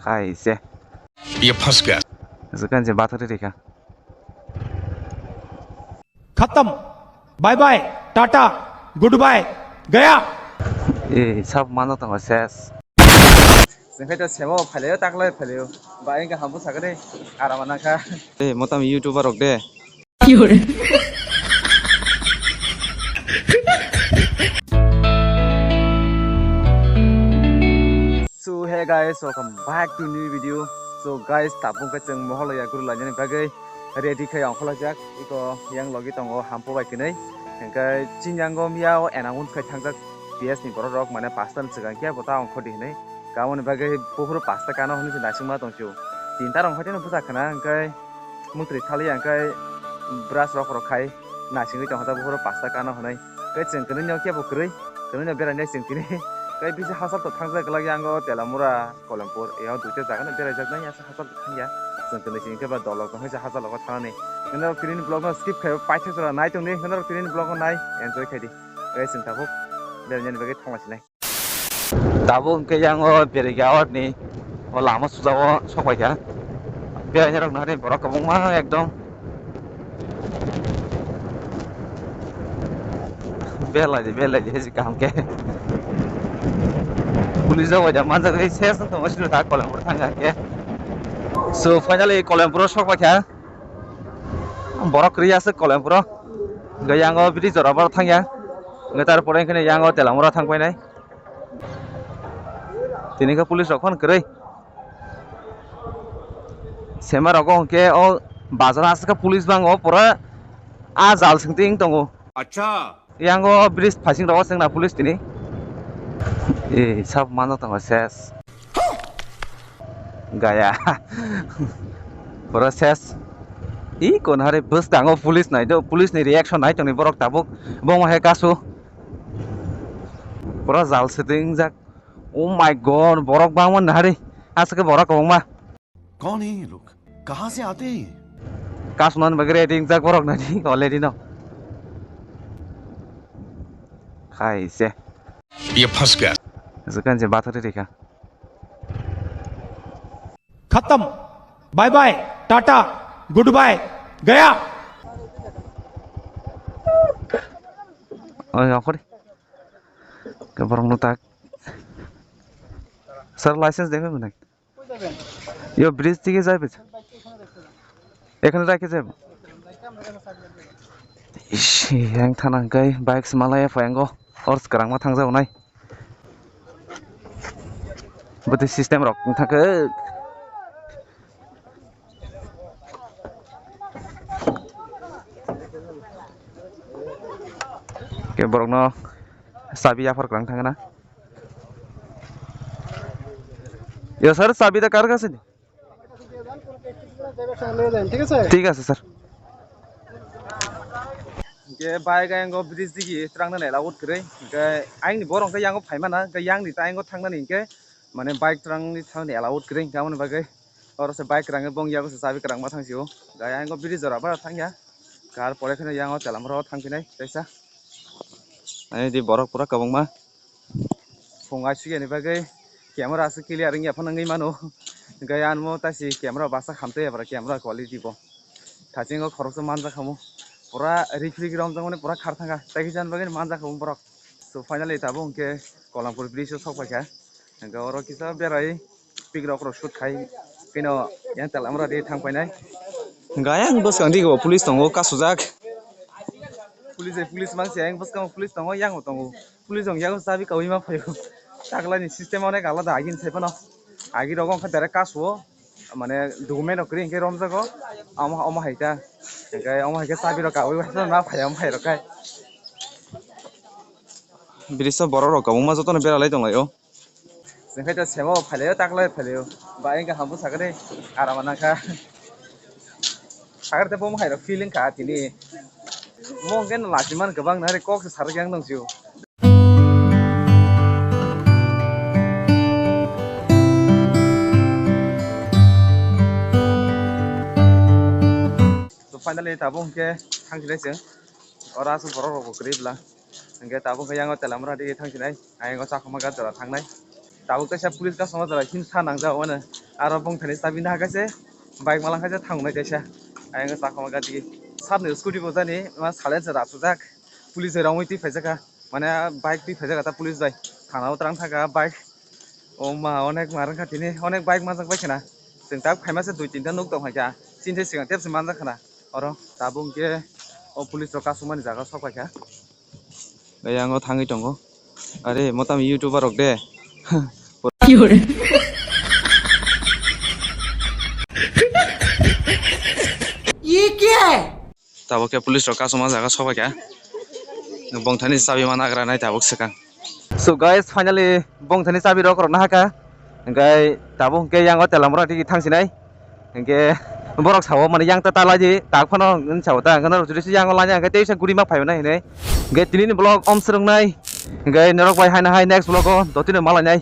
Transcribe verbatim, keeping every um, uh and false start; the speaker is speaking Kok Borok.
Khai se. Ye phas gaya. Zukan je bathari rekha. खत्म। Bye bye, tata, goodbye, गया। E sab mano tongo ses. Sengkhe to semo phailayo, taklai phailayo. Ba engkha hambo sakani arama nangkha. E motam YouTuber rok de. So hey guys, welcome back to new video. So guys, tabuk khe chwng moholo ya guru lainani bagwi ready khai ongkholajak. Iko yang logi tongo hampo bai kwnwi. Hingkhe chini yango miya o announce khai thangjak P S ni borok rok, mane pasta ni swkang khe bo ta ongkhor di hinwi. Kamoni bagwi buphuru pasta kano hinwi se naisingma tongchu. Tinta rong hoiteno bwsa khna hingkhe mutri thaliya hingkhe brush rok rok khai naisingwi tongkha buphuru pasta kano hinwi. Khe chwng kwnwi no kebo kwrwi, kwnwi no berai nai chwng tini. Khe bisi hachal to thangjak glak yango Telamura. Kolempur, eo duita jaga no berai jak nai, aswk hachal thang ya. Chwng kwnwi sini khe ba dolok tong hai se hachal o thangnani. Hwnwi rok tini ni vlog no skip khai paithago jora nai tong di, hwnwi rok tini ni vlog no nai enjoy khai di. Guys, chwng tabuk berai nani bagwi thang lai sinai. Tabuk hwnkhe yang o Beriga award ni o lama sujao sok pai kha. Berai nai rok nahari borok kwbangma ekdom. Belai de, belai de, hejik kaham khe. Police rok waida manjak, ei ses wng tongma sino ta Kolempur thang kha khe. So, finally, Kolempur o sok pai kha. Borok kwrwi aswk Kolempur o. Hwnkhe yang o bridge jora bar thang ya. Hwnkhe tar pore hwnkhe yang o Telamura thang painai. Tini khe police rok phano kwrwi. Sema rogo hwnkhe o bazar aswk khe police bango pura a jal singting tongo. Acha. Yang o bridge phasing rogo chwngna police tini. E sab mano tongo ses. Gaya. Pura ses. I kon hari bwskango police nai do, police ni reaction nai tongni borok tabuk. Bongma hai kasu. Pura jal singting jak. Oh my God, borok bangma nahari. Aswk khe borok kwbangma. कौन है ये लोग? कहाँ से आते हैं ये? Kasumani bagwi ready wngjak borok nani already no. Khai se. Ye phas gaya. Zukan je bathari rekha. खत्म। Bye bye, tata, goodbye, गया। Oi, okhori. Ke borok no tak. Sir, license dekho na? Yo, bridge দিকে যাবে? এখানে রেখে যাবে? Ish, yang thana hwnkhe bike se malaya phayango. Ors kwrangma thangjago nai. Bwtwi system rok wngthangkhe. Ke borokno chabi yaphar kwrang thangna. Yo sir, chabi da kar kache ni? ঠিক আছে? ঠিক আছে, sir. Hingke bike ayang o bridge digi twrang nani allowed kwrwi. Hingke ayang ni borok hingke yang o phaimana, hingke yang ni ta ayang o thang nani hingke mane bike twrang ni thang nani allowed kwrwi. Hingke aboni bagwi oro se bike kwrang bong yago se chabi kwrang ma thang sio. Hingke ayang o bridge jora bara thang ya. Kar pore kheno yang o Telamura o thang phinai kaisa. Ani di borok pura kwbangma. Phung aisuk yani bagwi camera aswk clear wngya phano wngwi mano. Hwnkhe anmo taisi camera bwsa hamtwi ya bara camera quality bo. Thasingo khoroksa manjak khamu. Pura rifrigwi romjakmani pura khar thangkha. Tei kisa ni bagwi manjak khamu borok. So finally tabuk hwnkhe Kolampur bridge o sok paikha. Hwnkhe oro kisa berai. Pikrok rok shoot khai keno yang Telamura di thang painai. Hingke ayang bwskang di bo police tongo kasujak. Police, police mangsi ayang bwskango police tongo, yang bo tongo. Police rok yang chabi kaui ma phaio. Taklai ni system onek alada agini sai phano. Agi rogo wngkha direct kasuo, mane document rok kwrwi hingke romjago. Omo, omo hai ta. Hingke omo hai khe chabi rok kaui ma phaio, omo hai rok khai. Bridge o borok rok kwbangma jotono bera lai tong lai o. Chwng khe to semo phailaio, taklai phailaio. Ba engkha hambo sakani arama nangkha. Sakar te bomo hai rok feeling kha tini. Mo hwnkhe no lachiman kwbang nari kok se sarwi yang nung sio. So finally tabuk hwnkhe thangsinai chwng. Oro aswk borok rok bo kwrwi bwla. Hwnkhe tabuk hwnkhe yang o Telamura dige thangsinai. Ayang o Chakma Ghat jora thangnai. Tabuk kaisa police customer jora hin sa nangjak mano. Aro bongthani chabi nahakha se bike malang khaisa thangnai kaisa. Ayang chakma gadi. Sabni scooty bo jani ma silencer achujak. Police bai romwi twi phaijakha. Mane bike twi phaijakha ta police bai. Thana o twrang thaka bike. O ma onek ma rwngkha tini onek bike majak bai khena. Chwng tak phaima se dui tinta nuk tong kha. Chini sigang tep se manjak khana. Oro tabuk hwnkhe o police rok kasumani jaga sok paikha. Ayang o thangwi tongo. Are motam YouTuber rok de. Tabuk khe police rok kasuma jaga sobai kha. Bongthani chabi ma nagra nai tabuk swkang. So guys, finally bongthani chabi rok rok nahaka. Hingkai tabuk hingke yang o telamrok tigi thangsinai. Hingke borok sao mani yang ta talai di tak phano hingke sao ta hingke norok jodi se yang o lanya hingke teisa guri ma phaio nai hinui. Hingke tini ni vlog om swrwng nai. Hingke norok bai haino hai next vlog o dotino malai nai.